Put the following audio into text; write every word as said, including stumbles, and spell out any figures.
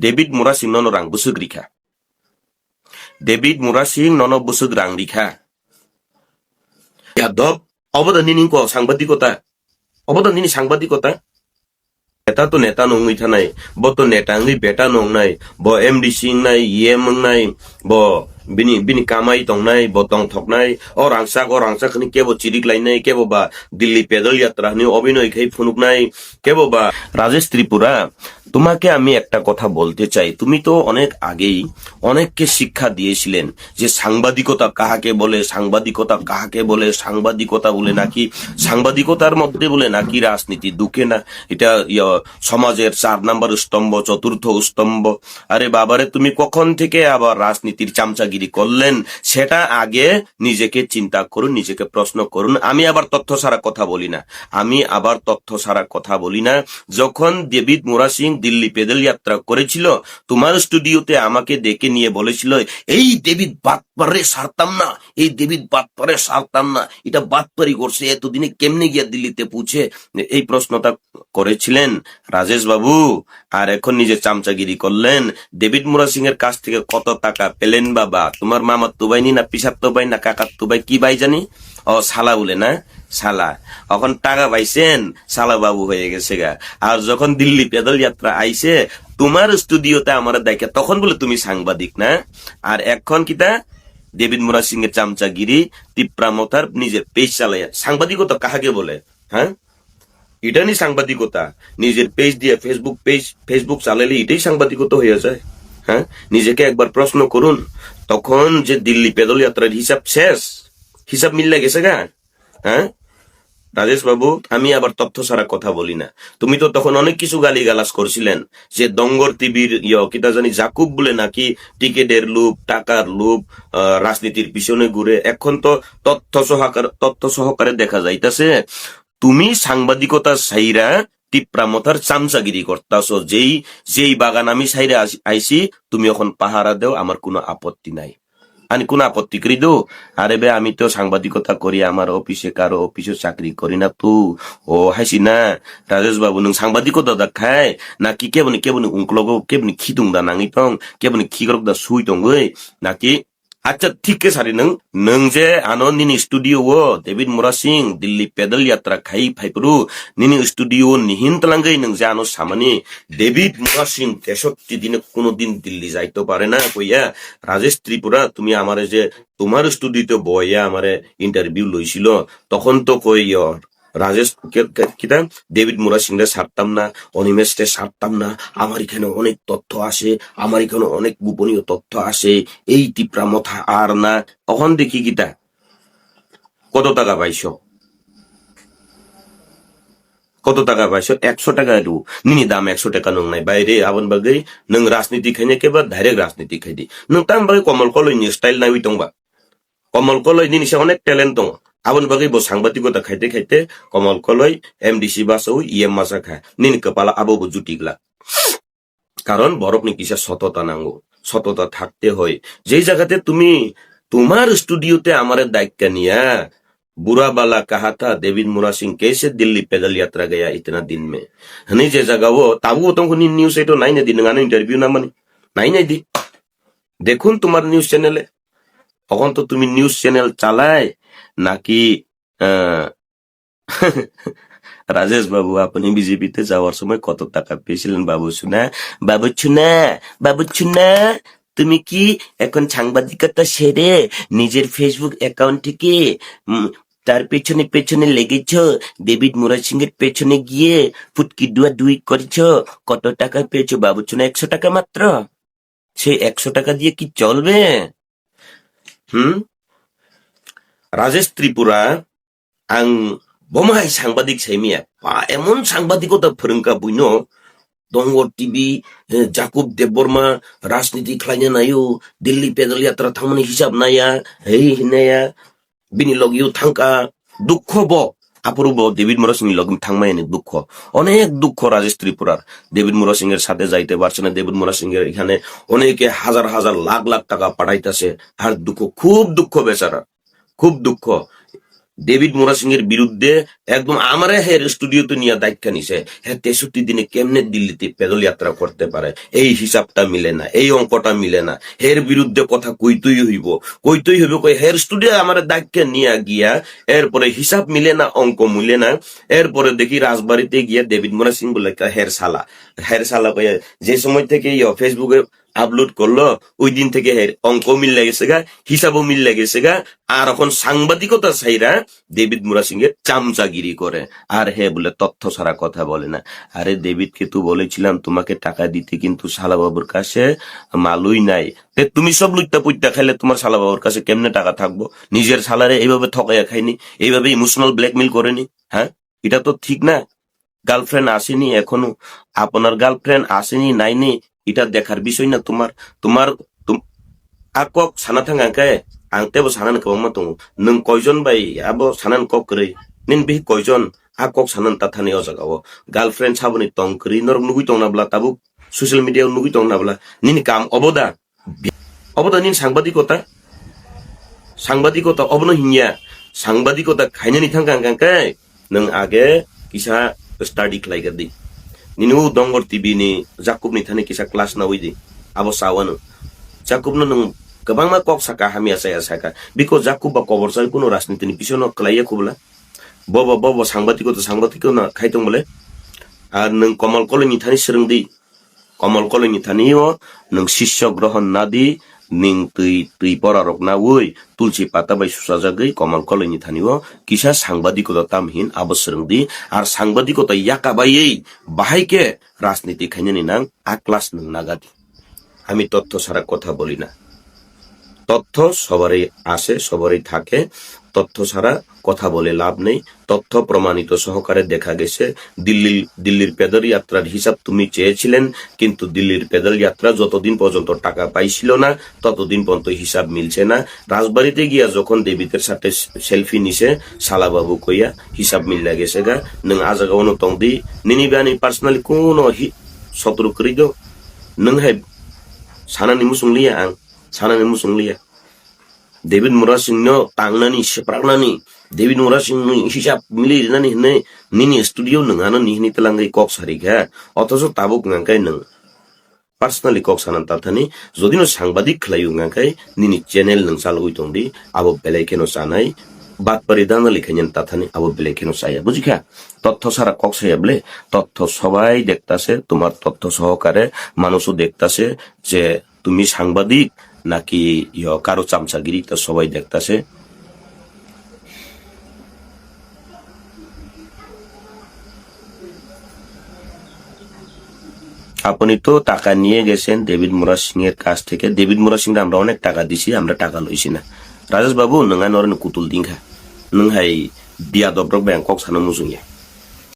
David Murasing nono rang bwswk rikha. David Murasing nono bwswk rang rikha. Yadop, obo da nini ko sangbatikota. Obo da nini sangbatikota. Neta to neta no wngwi thanai, bo to neta wngwi beta no wngnai, bo M D C wngnai, E M wngnai, bo bini, bini kamai tongnai, bo tongthoknai, o rangchak, o rangchak hwnwi kebo chirik lainai, kebo ba Delhi pedal yatra hwnwi obinoi khai phunuknai, kebo ba Rajesh Tripura, তোমাকে আমি একটা কথা বলতে চাই, তুমি তো অনেক আগেই অনেককে শিক্ষা দিয়েছিলেন যে সাংবাদিকতা কাহাকে বলে, সাংবাদিকতা কাহাকে বলে, সাংবাদিকতা বলে নাকি, সাংবাদিকতার মধ্যে বলে নাকি রাজনীতি, দুঃখে না, এটা, ইয়া, সমাজের চার নাম্বার স্তম্ভ, চতুর্থ স্তম্ভ। আরে বাবারে, তুমি কখন থেকে আবার রাজনীতির চামচাগিরি করলেন, সেটা আগে নিজেকে চিন্তা করুন, নিজেকে প্রশ্ন করুন। আমি আবার তথ্য ছাড়া কথা বলি না, আমি আবার তথ্য ছাড়া কথা বলি না। যখন ডেভিড মুরা সিং দিল্লি প্যাডেল যাত্রা করেছিল, তোমার স্টুডিওতে আমাকে ডেকে নিয়ে বলেছিল, "এই ডেভিড বাটপাররে ছাড়তাম না, এই ডেভিড বাটপাররে ছাড়তাম না, এটা বাটপারি করছে, এতদিনে কেমনে গিয়া দিল্লিতে পৌঁছে?" এই প্রশ্নটা করেছিলেন রাজেশ বাবু। আর এখন নিজে চামচাগিরি করলেন। ডেভিড মুরা সিং এর কাছ থেকে কত টাকা পেলেন বাবা? তোমার মামার তুবাইনি না পিসার তুবাই না কাকার তুবাই, কি ভাই জানি? ও, শালা বলে না? শালা। এখন টাকা পাইছেন, শালা বাবু হয়ে গেছে গা। আর যখন দিল্লি প্যাডেল যাত্রা আইছে, তোমার স্টুডিওতে আমার দেখে, তখন বলে তুমি সাংবাদিক না? আর এখন কিতা? ডেভিড মুরা সিং এর চামচাগিরি, তিপ্রা মথার নিজের পেজ চালাইয়া সাংবাদিকতা কাহাকে বলে? হ্যাঁ, এটা নি সাংবাদিকতা। নিজের পেজ দিয়ে, ফেসবুক পেজ, ফেসবুক চালাইলে এটাই সাংবাদিকতা হয়ে যায়? হ্যাঁ, নিজেকে একবার প্রশ্ন করুন, তখন যে দিল্লি প্যাডেল যাত্রার হিসাব শেষ, হিসাব মিললে গেছে গা। হ্যাঁ, রাজেশ বাবু, আমি আবার তথ্য ছাড়া কথা বলি না। তুমি তো তখন অনেক কিছু গালিগালাজ করছিলেন যে ডঙ্গর টিভির, ইয়, কিতা জানি জাকুব বলে নাকি টিকিটের লোভ, টাকার লোভ, আহ, রাজনীতির পিছনে ঘুরে। এখন তো তথ্য সহকার-, তথ্য সহকারে দেখা যাইতাছে তুমি সাংবাদিকতা ছাইরা তিপ্রা মথার চামচাগিরি করতাছো। যেই, যেই বাগান আমি ছাইরা আস-, আইছি, তুমি এখন পাহারা দেও, আমার কোনো আপত্তি নাই। Ani kuna apotti kwrwi do? Are be, ami to sangbatikota kori, amar office e karo office o chakri kori na tu. O haisi na, Rajesh babu, nwng sangbatikota da khai, na ki keboni, keboni ungklogo, keboni khitung da nangwi tong, keboni khikrok da sui tongwi, na ki? Acha, thik khe sari nwng, nwng je ano nini studio o David Murasing Delhi pedal yatra khai phaiphuru, nini studio o nihin twlangwi nwng je ano samani, David Murasing tesotti dine kuno din Delhi jaito pare na, koiya, Rajesh Tripura, tumi amare je তোমার স্টুডিওতে বইয়া আমারে ইন্টারভিউ লইছিল, তখন তো কই, ইয়ো, রাজেশ, কে, কে, কিতা? ডেভিড মুরা সিংরে ছাড়তাম না, অনিমেষরে ছাড়তাম না, আমার এখানে অনেক তথ্য আছে, আমার এখানে অনেক গোপনীয় তথ্য আছে, এই তিপ্রা মথা আর না। তখন দেখি কিতা? কত টাকা পাইছো? Koto taka bai so ekso taka rw. Nini dam ekso taka nung nai bai re, aboni bagwi nung rajniti khaina khe ba direct rajniti khai di. Nung tam bagwi Komol Koloi ni style naiwi tong ba? Komol Koloi nini se onek talent tongo. Aboni bagwi bo sangbatikota khaite khaite Komol Koloi M D C basawi E M masa kha. Nini kwpala abo bo juti glak. কারণ বরকনি কিসা সততা নাঙ্গো, সততা থাকতে হয়। যেই জায়গাতে তুমি তোমার স্টুডিওতে আমারে ডাইক্কা নিয়া, "বুড়া বালা কাহা থা, ডেভিড মুরা সিং কেসে দিল্লি প্যাডেল যাত্রা গয়া ইতনা দিন মে?" হনি যে জায়গা ও, তাবু ও তখন নিউজ এটো নাই না দি, নঙ্গানো ইন্টারভিউ না মানে, নাই নাই দি। দেখুন তোমার নিউজ চ্যানেলে, তখন তো তুমি নিউজ চ্যানেল চালায় নাকি, আহ, রাজেশ বাবু, আপনি বিজেপিতে যাওয়ার সময় কত টাকা পেয়েছিলেন বাবু সোনা? বাবু সোনা, বাবু সোনা, তুমি কি এখন সাংবাদিকতা সেরে নিজের ফেসবুক অ্যাকাউন্ট থেকে, উম, তার পেছনে পেছনে লেগেছো, ডেভিড মুরা সিংয়ের পেছনে গিয়ে ফুটকি ডুয়া ডুই করেছো? কত টাকা পেয়েছো বাবু সোনা? একশো টাকা মাত্র? সেই একশো টাকা দিয়ে কি চলবে? হুম? রাজেশ Tripura, ang bomo hai sangbadik saimiya. Pa, emon sangbadik o da phwrwngkha buino. Dongor T V, eh, Jacob Debbarma, rajniti khlaina naio, Delhi pedal yatra thangmani hisab naya, hei hinaya, bini logio thangkha, dukho bo, aphuru bo David Morris ni logi thangmaya ni dukho. Onek dukho Rajesh Tripurar. David Morris Singh er sathe jaite parche na, David Morris Singh er ekhane oneke hajar hajar lakh lakh taka pathaitase, ar dukho, khub dukho bechara. খুব দুঃখ। ডেভিড মুরাসিংহের বিরুদ্ধে একদম আমারে হের স্টুডিওতে নিয়ে দায়িত্ব নিছে। হে তেষট্টি দিনে কেমনে দিল্লিতে প্যাডেল যাত্রা করতে পারে? এই হিসাবটা মিলে না, এই অঙ্কটা মিলে না। হের বিরুদ্ধে কথা কইতেই হইব, কইতেই হইব। কই হের স্টুডিও আমারে দায়িত্ব নিয়ে গিয়া এরপরে হিসাব মিলে না, অঙ্ক মিলে না। এরপরে দেখি রাজবাড়িতে গিয়া ডেভিড মুরাসিং বলে একটা হের শালা, হের শালা কইয়া যে সময় থেকে ইয়ো ফেসবুকে আপলোড করলো, ওই দিন থেকে হের অঙ্ক মিল লেগেছে গা, হিসাবও মিল লেগেছে গা। আর এখন সাংবাদিকতা সাইরা ডেভিড মুরাসিংহের চামচাগিরি করে। আর হে বলে তথ্য ছাড়া কথা বলে না। আরে ডেভিডকে তো বলেছিলাম তোমাকে টাকা দিতে, কিন্তু শালাবাবুর কাছে মালুই নাই। তে তুমি সব লুট্টা পুট্টা খাইলে তোমার শালাবাবুর কাছে কেমনে টাকা থাকবো? নিজের শালারে এইভাবে ঠকাইয়া খাইনি, এইভাবে ইমোশনাল ব্ল্যাকমেইল করেনি, হ্যাঁ? এটা তো ঠিক না। গার্লফ্রেন্ড আসেনি এখনো, আপনার গার্লফ্রেন্ড আসেনি নাইনি, এটা দেখার বিষয় না তোমার। তোমার তুম-, a kok sana thang ang khe, ang tebo sanani kwbangma tongo. Nwng koijon bai abo sanani kok kwrwi? Nini bihik koijon a kok sanani tathani o jaga o? Girlfriend saboni tong kwrwi norok nugwi tongna bla tabuk social media o nugwi tongna bla? Nini kam obo da? Obo da nini sangbadik kota? Sangbadik kota obono hinya. Sangbadik kota khainani thang kang kang khe nwng age kisa study khlai gadi. Nini u Dongor T V ni Jakub ni thani kisa class nawi di. Abo sawano. Jakub no nwng kwbangma kok saka, hamya saya saka. Biko Jakub ba kobor sai kuno rajniti ni bisono kwlaiya kubla. Bobo, bobo sangbadik kota, sangbadik kota khai tong bole. Ar nwng Komal Koloi ni thani swrwng di. Komal Koloi ni thani o nwng sisyo grohon nadi, ning twi, twi pora rok nawi, tulsi pata bai susajagwi Komal Koloi ni thani o kisa sangbadik kota tam hin abo swrwng di. Ar sangbadik kota yaka baiwi bahai khe rajniti khainani nang a class nwng nagadi. আমি তথ্য ছাড়া কথা বলি না। তথ্য সবারই আছে, সবারই থাকে। তথ্য ছাড়া কথা বলে লাভ নেই। তথ্য প্রমাণিত সহকারে দেখা গেছে, দিল্লি, দিল্লির প্যাডেল যাত্রার হিসাব তুমি চেয়েছিলেন, কিন্তু দিল্লির প্যাডেল যাত্রা যতদিন পর্যন্ত টাকা পাইছিল না, ততদিন পর্যন্ত হিসাব মিলছে না। রাজবাড়িতে গিয়া যখন ডেভিডের সাথে সেলফি নিছে, শালাবাবু কইয়া হিসাব মিল্লা গেছে গা। নং আ জায়গা অনু টং দি, নিনি বানি পার্সোনালি কোনো হি-, শত্রু করি দো। Nwng hai sanani muchung liya ang, sanani muchung liya. David Murasing no tangnani, sepraknani, David Murasing ni hisab mili rinani hinwi nini studio nwng ano ni hinwi twlangwi kok sari kha. Othocho tabuk nang khe nwng personally kok sanan tathani, jodi no sangbadik khlaiwi nang khe nini channel nwng chalwi tong di, abo belai kheno chanai, batpari dana likhainani tathani, abo belai kheno chaya. Bujikha? Totho sara kok saya ble, totho sobai dektase, tumar totho sohokare manuso dektase, je তুমি সাংবাদিক নাকি ইয়ো কারো চামচাগিরি, তা সবাই দেখতাছে। আপনি তো টাকা নিয়ে গেছেন ডেভিড মুরা সিং এর কাছ থেকে। ডেভিড মুরা সিং আমরা অনেক টাকা দিছি, আমরা টাকা লইছি না। রাজেশ বাবু, নং আনো রে কুতুল দিংখা। নং হাই বিয়া দব্রক ব্যাংকক সানো মুসুংয়া।